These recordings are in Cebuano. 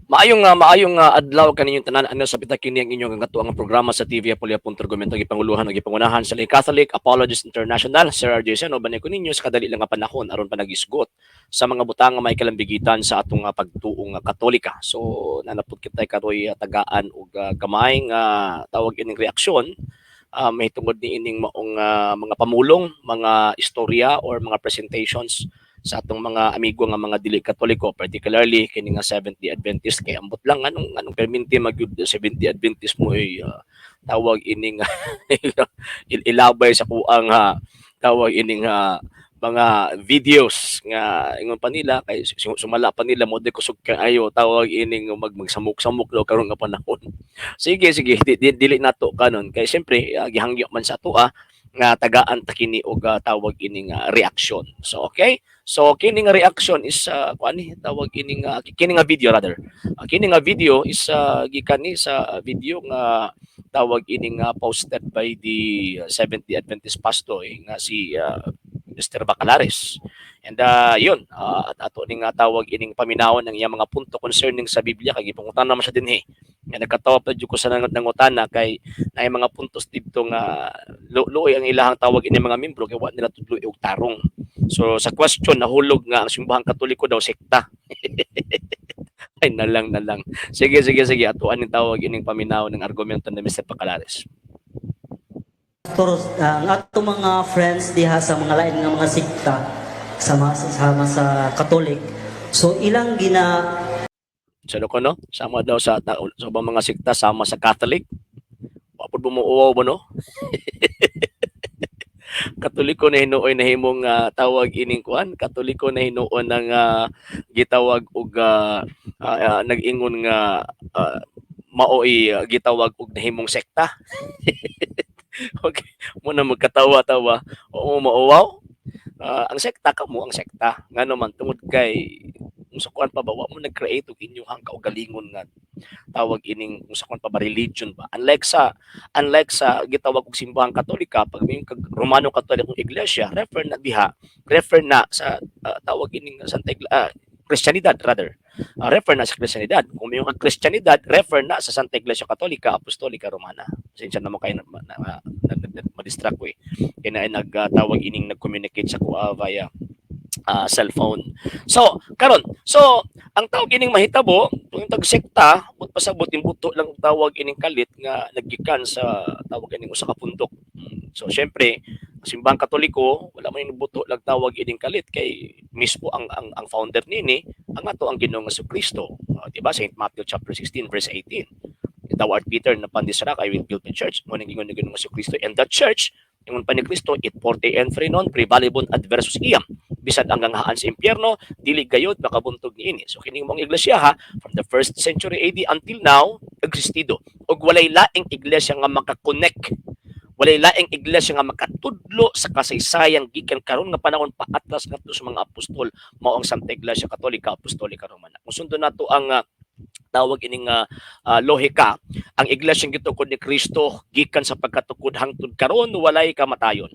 Maayong adlaw kaninyong tanan. Ano sa pita kini ang inyong nga programa sa TV Apulia Punto Argumento, gipanguluhan ug gipangunahan sa Catholic Apologist International, Sir RJ Seno, uban ko ninyo sa kadali lang nga panahon aron panagisgot sa mga butang nga may kalambigitan sa atong pagtuo nga Katolika. So nanapod kita karoy tagaan og gamay nga tawag ining reaksyon may tungod ni ining maong mga pamulong, mga istorya or mga presentations sa atong mga amigo nga mga dili Katoliko, particularly kini nga Seventh-day Adventist, kay ambot lang anong anong perminti magyud Seventh-day Adventist mo ay tawag ining ilabay sa kuang tawag ining mga videos nga ingon pa nila kay sumala pa nila mo di kusog kaayo tawag ining magsamok-samok daw karon nga panahon. Sige, sige, dili nato kanon kay siyempre gihangyo man sa atoa nga tagaan ta kini og tawag ining reaksyon. So okay, so kini nga reaction is kuan ni tawag ining kini nga video rather. Kini nga video is gikan ni sa video nga tawag ining posted by the Seventh-day Adventist pastor eh, nga si Mr. Bacalares. And yun, at ato ning tawag ining paminawon ng iyang mga punto concerning sa Biblia kay gipangutan naman siya dinhi. Nga nagkatawa pa jud ko sa nangutana kay naay mga puntos didto nga luoy ang ilahang tawag ini mga membro kay wa nila tudloy og tarong. So sa question nahulog nga ang Simbahang Katoliko daw sekta. Ay, nalang nalang. Sige, sige, sige, ato aning tawag ining paminaw ng argumento ni Mr. Bacalares. Pastor, ang ato mga friends diha sa mga lain nga mga sekta sama sama sa Catholic. So ilang gina Sa ko no? Sama daw sa ubang mga sekta sama sa Catholic. Wa pud bumuuwaw ba, no? Katoliko na hinuoy nahimong tawag ining kuan, Katoliko na hinuon ang gitawag og nag-ingon nga maoy gitawag og nahimong sekta. Okay, muna magkatawa-tawa. Oo, mauwaw. Ang sekta kamo ang sekta. Ngano man tungod kay kung sa kuan pa ba, wa mo nag-create og inyong kaugalingon nga tawag ining kung sa kuan pa ba, religion ba. Unlike sa gitawag og Simbahang Katolika, pag may kag Romano Katolikong Iglesia, refer na diha, refer na sa tawag ining Santa Kristiyanidad rather. Refer na sa Kristiyanidad. Kung may kag Kristiyanidad, refer na sa Santa Iglesia Katolika Apostolika Romana. Pasensya na mo kayo na ma-distract ko eh. Kaya na nagtawag ining nag-communicate sa kuha via cellphone. So, karon, so ang tawag ining mahitabo, kung tag sekta, but pasabot buto lang tawag ining kalit nga naggikan sa tawag ining usa ka pundok. So syempre, ang Simbahang Katoliko, wala man yung buto lang tawag ining kalit kay mismo ang founder nini ang ato ang Ginoong Kristo. Di ba? St. Matthew chapter 16 verse 18. "Thou art Peter, and upon this rock I will build my church." Mo ning ingon ni Ginoong Kristo. And that church, ingon pa ni Kristo, "Et portae inferni non prevalebunt adversus eam." Bisan ang ganghaan sa impyerno, dili gayod makabuntog niini. So kining mong iglesia ha, from the first century AD until now, existido. Ug walay laing iglesia nga makakonect, walay laing iglesia nga makatudlo sa kasaysayan gikan karon nga panahon paatras ngadto sa mga apostol, mao ang Santa Iglesia Katolika Apostolika Romana. Kung sundon nato ang tawag ining lohika, ang iglesia gitukod ni Kristo gikan sa pagkatukod hangtod karon walay kamatayon.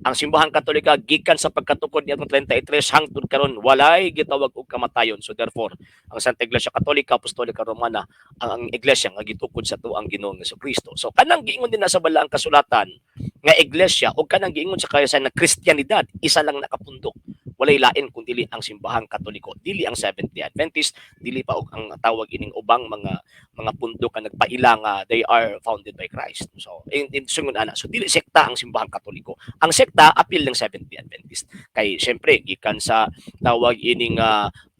Ang Simbahang Katolika gikan sa pagkatukod niadtong 33 hangtod karon walay gitawag og kamatayon. So therefore, ang Santa Iglesia Katolika Apostolika Romana ang iglesia nga gitukod sa tuang Ginoong Kristo. So kanang giingon din na sa Balaang Kasulatan nga iglesia o kanang giingon sa kaysa na Kristiyanidad, isa lang nakapundok. Walay lain kung dili ang Simbahang Katoliko, dili ang Seventh-day Adventist, dili pa og ang tawag ining ubang mga pundok nga nagpaila nga they are founded by Christ. So in sungon ana, so dili sekta ang Simbahang Katoliko. Ang sekta apil ng Seventh-day Adventist. Kay syempre gikan sa tawag ining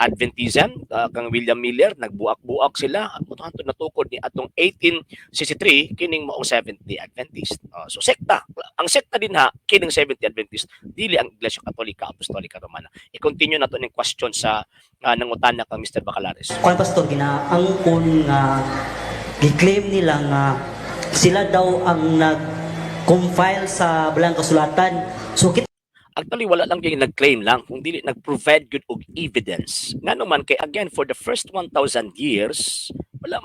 Adventism kang William Miller, nagbuak-buak sila at hantod natukod ni atong 1863 kining maong Seventh-day Adventist. So sekta, ang sekta din ha kining Seventh-day Adventist, dili ang Iglesia Katolika Apostolika Romana. I-continue nato ning question sa nangutana kang Mr. Bacalares. Kuan, pastor, ginaangkon nga gi-claim nila nga sila daw ang nag-compile sa Balang Kasulatan. So kita Actually, wala lang yung nag-claim lang, kung dili nag-provide good og evidence. Ngano man kay again, for the first 1,000 years, wala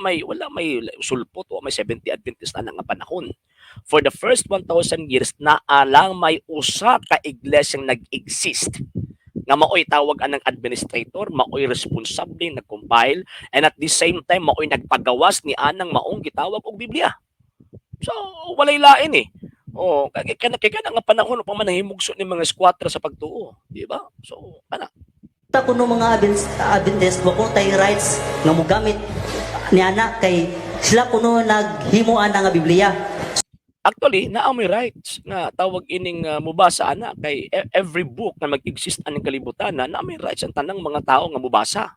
may sulpot o may Seventh-day Adventist na nga panahon. For the first 1,000 years, naa lang may usa ka iglesyang nag-exist. Nga maoy tawag anang administrator, maoy responsable nag-compile, and at the same time maoy nagpagawas ni anang maong gitawag og Biblia. So walay lain eh. Oh, kay kana nga panahon pa man nahimugso ni mga squatter sa pagtuo, di ba? So kana. Ta kuno mga Adventist, wa kuno tay rights nga mogamit ni ana kay sila kuno naghimo ana nga Biblia. Actually, naa moy rights nga tawag ining mubasa ana kay every book na mag-exist aning kalibutan na naa may rights ang tanang mga tao nga mubasa.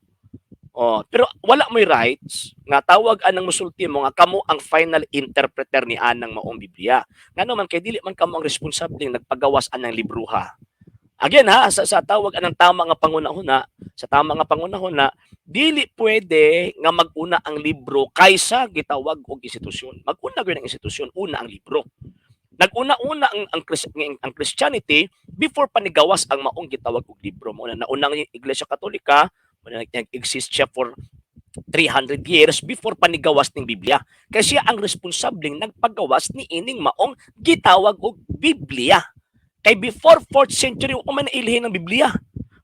Oh, pero wala moy rights nga tawag anang musulti mo nga kamo ang final interpreter ni anang maong Biblia. Ngano man kay dili man kamo ang responsable nagpagawas anang libroha. Again ha, sa tawag anang tama nga pangunahuna, sa tama nga pangunahuna, dili pwede nga mag-una ang libro kaysa gitawag og institusyon. Mag-una gyud ang institusyon, una ang libro. Nag-una-una ang Christianity before pa nigawas ang maong gitawag og libro. Mao na naunang Iglesia Katolika, mao na nag-exist siya for 300 years before pa nigawas ning Biblia. Kay siya ang responsableng nagpagawas ni ining maong gitawag og Biblia. Kay before 4th century wa man nailhin ang Biblia.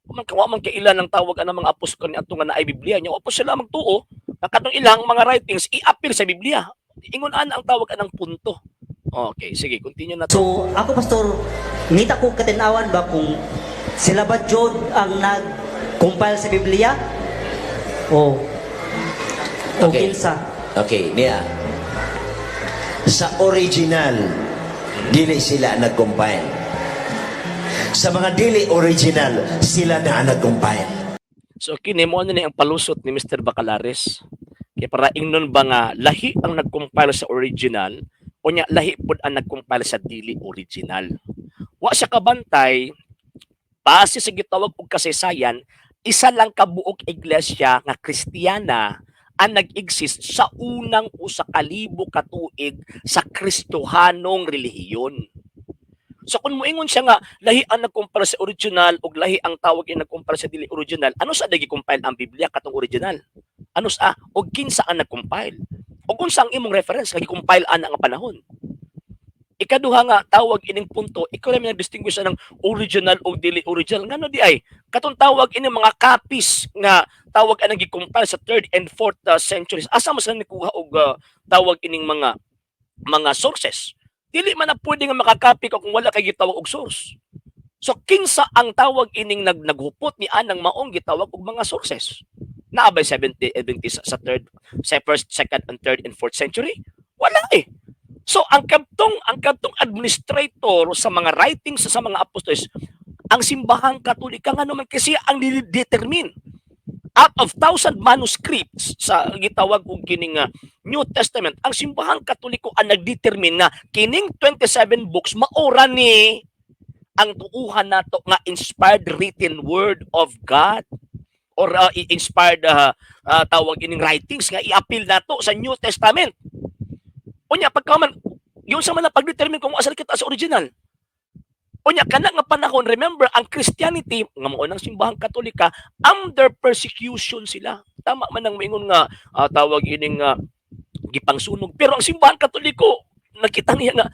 Wa man kawa man kaila ng tawag ang mga apostol ni adto nga naay Biblia nya wa po sila magtuo nga katong ilang mga writings i-appeal sa Biblia. Ingon ana ang tawag anang punto. Okay, sige, continue na to. So ako, pastor, ngita ko katinawan ba kung sila ba jud ang nag-compile sa Biblia? O kinsa? Okay, niya. Sa original, dili sila nag-compile. Sa mga dili original, sila na ang nag-compile. So kini mo ano ni ang palusot ni Mr. Bacalares. Kay para ingnon ba nga lahi ang nag-compile sa original o nya lahi pud ang nag-compile sa dili original. Wa siya kabantay base sa gitawag og kasaysayan, isa lang ka buok iglesia nga Kristiyana ang nag-exist sa unang 1000 ka tuig sa Kristohanong relihiyon. So kung moingon siya nga lahi ang nag-compile sa original ug lahi ang tawag ang nag-compile sa dili original, ano sa gi-compile ang Biblia katong original? Ano sa og kinsa ang nag-compile? O kung sa ang imong reference nga gi-compile ana nga panahon? Ikaduha nga tawag ining punto, ikaw lang nag-distinguish ng original o dili original. Ngano di ay katong tawag ini mga copies nga tawag anang gi-compile sa third and fourth centuries. Asa mo sila nikuha og tawag ining mga sources? Dili man na pwede nga makakopy ka kung wala kay gitawag og source. So kinsa ang tawag ining naghupot ni anang maong gitawag og mga sources? Naa bay 70 Adventist sa third, sa first, second and third and fourth century? Wala eh. So ang kadtong administrator sa mga writings sa mga apostoles, ang Simbahang Katolika, nga naman kasi ang determine out of 1,000 manuscripts sa gitawag og kining New Testament, ang Simbahang Katoliko ang nagdetermine na kining 27 books maora ni ang tuuhan nato nga inspired written word of God or inspired tawag ining writings nga i-appeal nato sa New Testament. Unya pagka man yun sa man pagdetermine kung asa kita sa original. Unya kana nga panahon, remember, ang Christianity nga mao ng Simbahang Katolika, under persecution sila. Tama man ang moingon nga tawag ining gipangsunog, pero ang Simbahang Katoliko nakita niya nga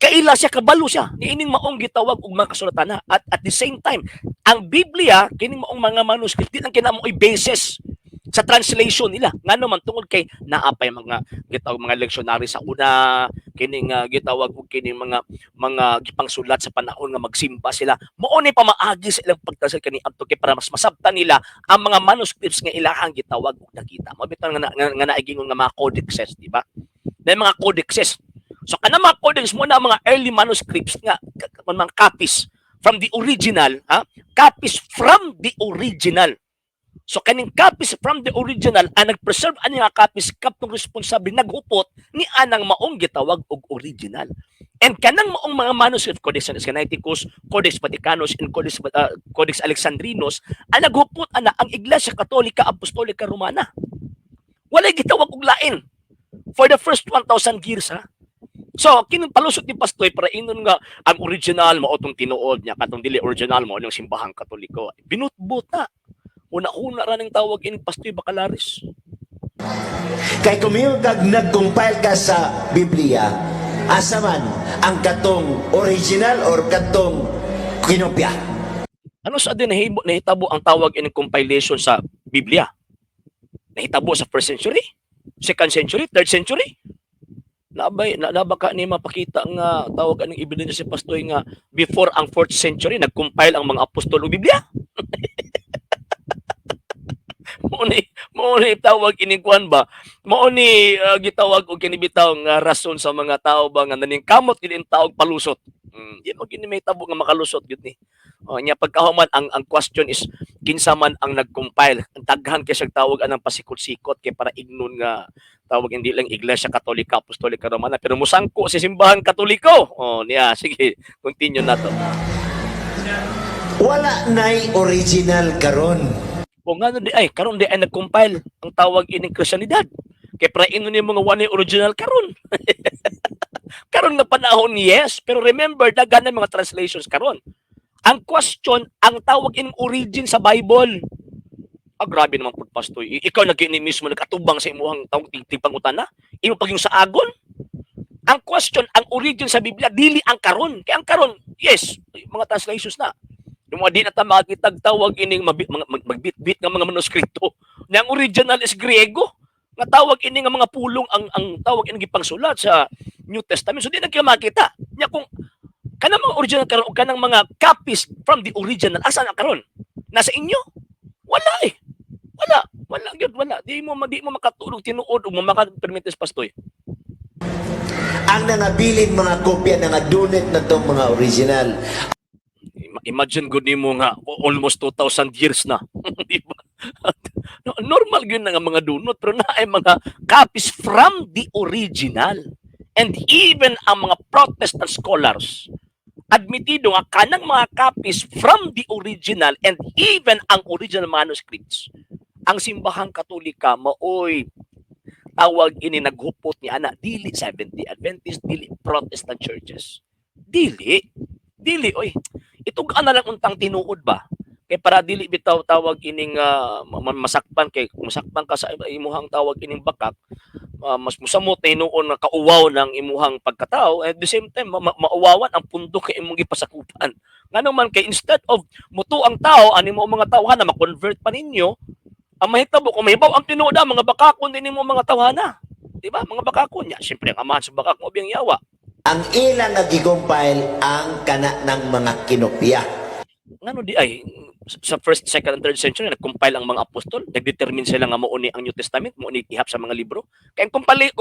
kaila siya, kabalo siya niining maong gitawag og mga kasulatan, at at the same time ang Biblia kining maong mga manuscript di lang kina mao'y basis sa translation nila, ngano man tungod kay naa pay mga gitawag mga lectionary sa una kining gitawag og kining mga gipangsulat sa panahon nga magsimba sila, mao ni pamaagi sa ilang pagtranslate kani adto kay para mas masabtan nila ang mga manuscripts nga ilahang gitawag og nakita mo bitaw nga naigingon nga mga codexes, di ba? Na mga codexes. So kana mga codex mo na mga early manuscripts nga mga copies from the original, ha, copies from the original. So kaning copies from the original ang nag-preserve ani nga copies kadtong responsable naghupot ni anang maong gitawag og original. And kanang maong mga manuscript, Codex Sinaiticus, Codex Vaticanus and Codex Alexandrinus, ang naghupot ana ang Iglesia Katolika Apostolika Romana. Walay gitawag og lain for the first 1,000 years, ha. So, kining palusot ni Pastoy para ingon nga ang original mao tong tinuod niya, katong dili original mao ning Simbahang Katoliko. Binutbut na. Una-una ra ning tawag ining Pastoy Bacalares. Kay kung miingon kag nag-compile ka sa Biblia, asa man ang katong original or katong kinopya? Ano sa din nahitabo ang tawag ining compilation sa Biblia? Nahitabo sa first century? Second century? Third century? Nabay na, naba ka ni mapakita nga tawag aning ebidensya si Pastoy nga before ang fourth century nag-compile ang mga apostol og Biblia? Mao ni tawag ining kuan ba? Mao ni gitawag og kini bitaw nga rason sa mga tao ba nga naningkamot gid in taog palusot. Di mo gini may tabo nga makalusot gyud ni. Oh, nya pagkahuman ang question is kinsa man ang nag-compile. Ang daghan kay siyang tawag anang pasikot-sikot kay para ignon nga tawag hindi lang Iglesia Katolika Apostolika Romana pero musangko si Simbahan Katoliko. Oh, niya, sige, continue na to. Wala na'y original karon. O nga di ay karon di ay nag-compile ang tawag ining Kristiyanidad. Kay para ingon ni mga wala original karon. Karon nga panahon, yes, pero remember, daghan na mga translations karon. Ang question, ang tawag ining origin sa Bible. Ah, grabe naman pud, Pastoy. Ikaw na kini mismo nagkatubang sa imuhang tawag tigpangutana. Imo pag yung sa agon. Ang question, ang origin sa Biblia dili ang karon. Kay ang karon, yes, mga translations na. Yung mga di na ta makakitag tawag ining mga magbit-bit nga mga manuskrito. Na ang original is Griego. Nga tawag ini nga mga pulong ang tawag ini gipangsulat sa New Testament. So di na kayo makita. Nya kung kanang mga original karon o kanang mga copies from the original, asa na karon? Nasa inyo? Wala eh. Wala, wala gyud, wala. Di mo makatulog tinuod ug makapermitis, Pastoy. Ang nangabilin mga kopya nga dunit na tong mga original. Imagine gud nimo nga almost 2,000 years na. Di ba? No, normal gyud na nga mga dunot pero naay mga copies from the original. And even ang mga Protestant scholars admitido nga kanang mga copies from the original and even ang original manuscripts, ang Simbahang Katolika maoy tawag ini naghupot ni ana, dili Seventh-day Adventist, dili Protestant churches, dili, dili oy. Itug-an na lang untang tinuod ba kay para dili bitaw tawag ining masakpan, kay kung masakpan ka sa imuhang tawag ining bakak, mas musamot na hinuon nga kauwaw ng imuhang pagkatao, at the same time mauwawan ang pundo kay imong gipasakupan. Ngano man kay instead of muto ang tao ani mo mga tawhana, ma-convert pa ninyo, ang mahitabo kung mahibaw ang tinuod, ang mga bakakon din nimo mga tawhana, di ba? Mga bakakon niya, siyempre ang amahan sa bakak mo ang yawa. Ang ilang nga gi-compile ang kana ng mga kinopya. Ngano di ay sa first, second, and third century nag-compile ang mga apostol, nag-determine sila nga mao ni ang New Testament, mao ni ihap sa mga libro. Kay ang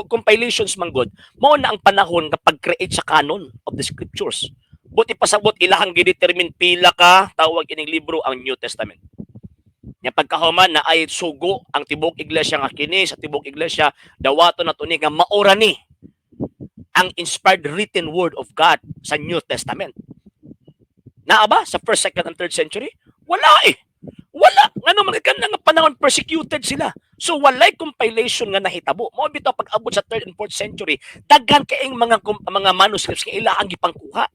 compilations man gud, mao na ang panahon nga pag-create sa canon of the scriptures. Buti pasabot ilahang gidetermine pila ka tawag ining libro ang New Testament. Nya pagkahuman na ay sugo ang tibok iglesia nga kini sa tibok iglesia dawaton na ni nga maora ni ang inspired written word of God sa New Testament. Naa ba sa first, second, and third century? Wala eh. Wala. Ngano man kan nga panahon persecuted sila. So walay compilation nga nahitabo. Mao bitaw pag-abot sa third and fourth century, daghan kaayong mga manuscripts nga ila ang gipangkuha.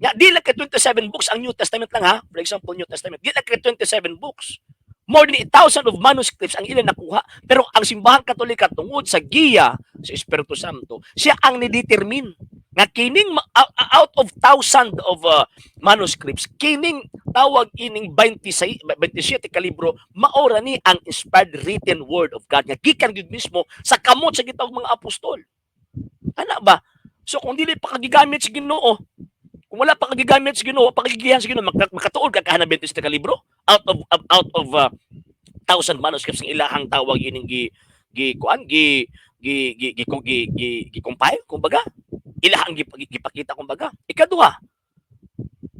Ya, di lang kay 27 books ang New Testament lang ha. For example, New Testament. Di lang kay 27 books. More than 1,000 of manuscripts ang ilang nakuha. Pero ang Simbahang Katolika, tungod sa giya sa Espiritu Santo, siya ang ni-determine nga kining out of thousand of manuscripts, kining tawag ining 26, 27 ka libro maora ni ang inspired written word of God nga gikan gyud mismo sa kamot sa gitawag mga apostol. Ana ba? So kung dili pa kagigamit sa Ginoo, kung wala pa kagigamit sa Ginoo, pakigigihan sa Ginoo, makatuod ka kahanap 27 ka libro out of thousand manuscripts ng ilahang tawag ining gi gi kuan gi gi gi gi gi, gi, gi compile kumbaga, ilahang gipakita kumbaga. Ikaduha,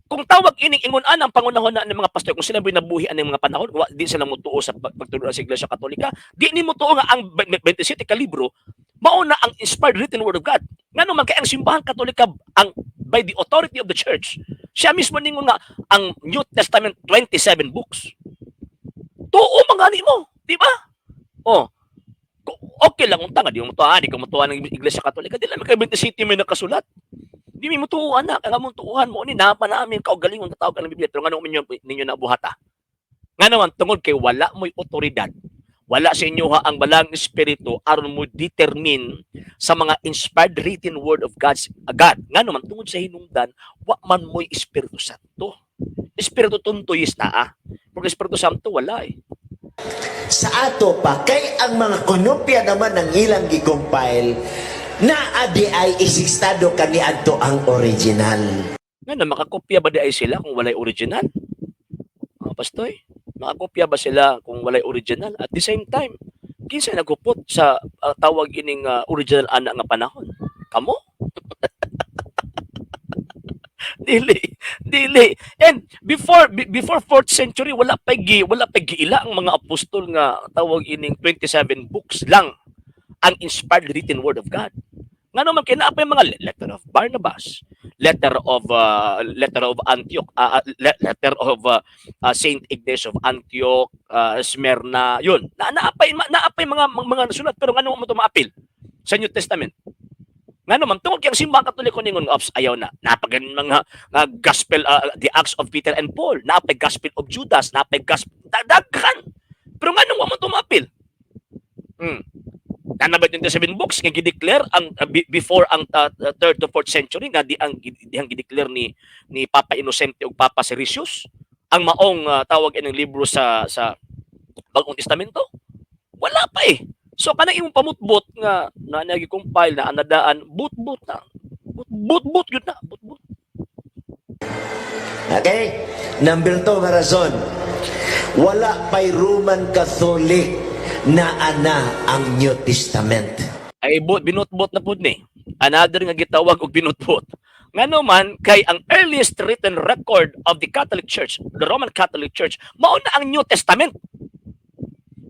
kung tawag ining ingon ang pangunahon na ng mga pastor, kung sila binabuhi ang mga panahon wa, di sila motuo sa pagtudlo sa Iglesia Katolika, di ni motuo nga ang 27 ka libro mao na ang inspired written word of God. Ngano man kay ang Simbahang Katolika, ang by the authority of the church, siya mismo ningon nga ang New Testament 27 books. Tuo man gani mo, di ba? Oh, okay lang unta nga di mo tuo, di ka motuo ng Iglesia Katolika, di lang kay 27 may nakasulat. Di mi motuo na, kaya mong tuuhan mo ni napa namin kaugalingon katawag ng Biblia, pero ngano ninyo nabuhata? Ngano man tungod kay wala mo'y otoridad, wala sa inyo ha ang Balang Espiritu aron mo determine sa mga inspired written word of God's God. Ngano man tungod sa hinungdan, wa man mo'y Espiritu Santo. Espiritu Tuntoyis naa. Porque Espiritu Santo wala eh. Sa ato pa, kay ang mga konopya naman ng ilang gi-compile, naa diay isistado kaniadto ang original. Nga na, makakopya ba diay sila kung walay original? Mga pastoy, makakopya ba sila kung walay original? At the same time, kinsa nagupot sa tawag ining original ana nga panahon? Kamo? Dili, dili. And before 4th century, wala pa giila ang mga apostol nga tawag ining 27 books lang ang inspired written word of God. Ngano man kay naa pa yung mga letter of Barnabas, letter of Antioch, letter of Saint Ignatius of Antioch, Smyrna, yun. Na naapay mga nasulat, pero ngano mo to maapil sa New Testament? Ngano man tungod kay ang Simbahang Katoliko ningon, "Ops, ayaw na." Napagan mga nga gospel, the Acts of Peter and Paul, naapay Gospel of Judas, naapay gospel daghan. Pero ngano mo to maapil? Naa ba 27 books nga gideclare ang before ang 3rd to 4th century nga di ang dihang gideclare ni Papa Innocente ug Papa Siricius ang maong tawag ining libro sa Bagong Testamento? Wala pa eh. So kanang imong pamutbot nga na nagi-compile na anadaan, but-but na. But-but gyud na, but-but. Okay? Number 2 nga rason. Wala pa'y Roman Catholic na ana ang New Testament. Ay but binutbot na pud ni. Another nga gitawag og binutbot. Ngano man kay ang earliest written record of the Catholic Church, the Roman Catholic Church, mao na ang New Testament.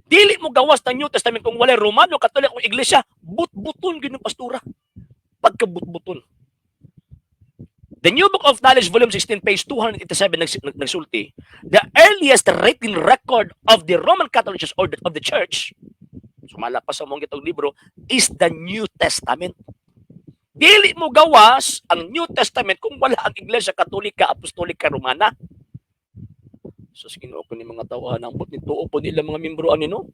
Dili mo gawas ng New Testament kung walay Romano Catholic kung iglesia, but-buton gyud ng pastura. Pagkabutbuton. The New Book of Knowledge, Volume 16, page 287, nagsulti, the earliest written record of the Roman Catholic Church or of the Church, sumala pa sa mong gitong libro, is the New Testament. Dili mo gawas ang New Testament kung wala ang Iglesia Katolika Apostolika Romana. So Ginoo ko ni mga tao ang but nituo po nila mga membro ani, no.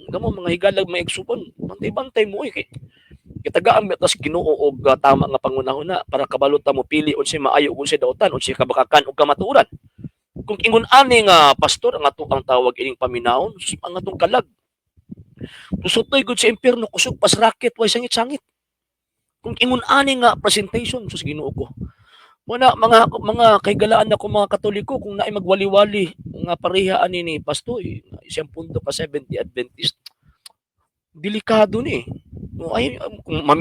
Gamo mga higalag, mga igsuon, bantay-bantay mo eh kay kitagaan mi tas Ginoo og tama nga pangunahuna para kabalo ta mo pili unsay maayo ug unsay dautan, unsay kabakakan ug kamatuoran. Kung ingon ani nga pastor ang ato ang tawag ining paminawon, sus, ang atong kalag. Tusutoy gud sa impierno, kusog pas racket, way sangit-sangit. Kung ingon ani nga presentation, sus, Ginoo ko. Muna mga kahigalaan ako mga Katoliko, kung naay magwali-wali nga pareha ani ni pastor, eh, isang punto ka 70 Adventist, delikado ni. O, ay,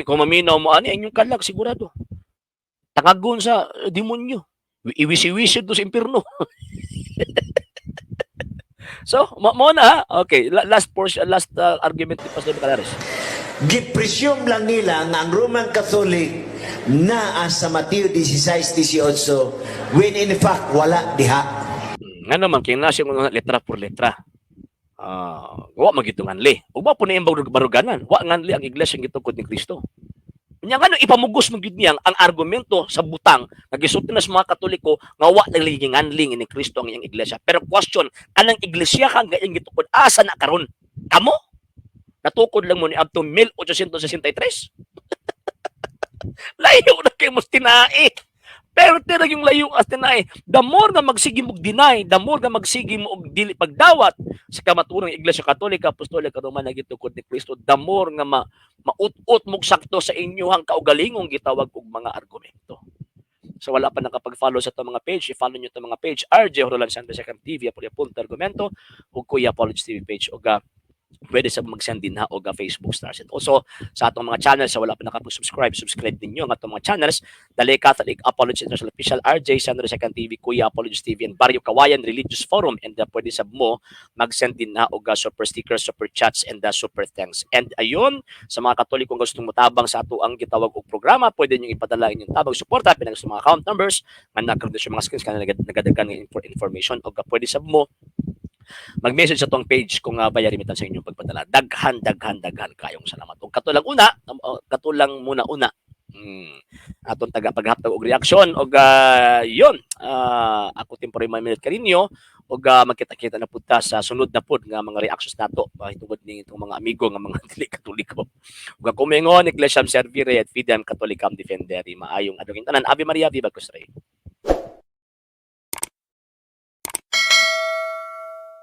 kung maminaw mo ani, inyong kalag sigurado. Tangagon sa demonyo. Iwisi-wisi do sa impierno. So, mo na ha. Okay, last portion, last argument ni Pastor Bacalares. Gipresume lang nila nga ang Roman Catholic naa sa Mateo 16:18 when in fact wala diha. Nga naman kay nasa yung letra por letra. Ah, wa magito nganli. Ug wa po na yung baruganan. Wa nganli ang iglesia gitukod ni Kristo. Unya ngano ipamugos mo gyud niyang ang argumento sa butang nga gisulti na sa mga Katoliko nga wa nagliging nganli ni Kristo ang iyang iglesia? Pero question, kanang iglesia kang iyang gitukod, asa na karon? Kamo? Natukod lang mo ni up to 1863. Layo na kay mo tinae. Pero tirag yung layo as tinae. The more na magsige mo deny, the more na magsige mo og dili pagdawat sa kamatuorang Iglesia Katolika Apostolika Romana gitukod ni Kristo, the more nga maut-ut mo sakto sa inyuhang kaugalingong gitawag og mga argumento. So wala pa nakapag-follow sa itong mga page, i-follow nyo itong mga page, RJ Horolan Santa Second TV, Apollo Punto Argumento, ug Kuya Apology TV page, ug pwede sa mag-send din ha og Facebook stars. And also, sa atong mga channels, sa wala pa nakapag-subscribe, subscribe ninyo ang atong mga channels, Dali Catholic Apology International Official, RJ Sandro Second TV, Kuya Apologies TV, and Barrio Kawayan Religious Forum. And pwede sab mo mag-send din na og super stickers, super chats, and super thanks. And ayun, sa mga Katolikong gustong mutabang sa ato ang gitawag og programa, pwede niyo ipadala inyong tabang suporta pinag sa mga account numbers nga nakaroon sa mga screens kana nagadagan ng information og pwede sab mo mag-message sa atong page kung via remittance sa inyong pagpadala. Daghan, daghan, daghan kayong salamat. Ug katulang una, katulang muna una. Atong taga paghatag og reaksyon og yon, ako temporary minute kaninyo og magkita-kita na pud ta sa sunod na pud nga mga reactions nato tungod ni itong mga amigo nga mga dili Katoliko. Ug ako mingon, Ecclesiam Servire et Fidem Catholicam Defendere. Maayong adlaw tanan. Ave Maria, Viva Cristo Rey.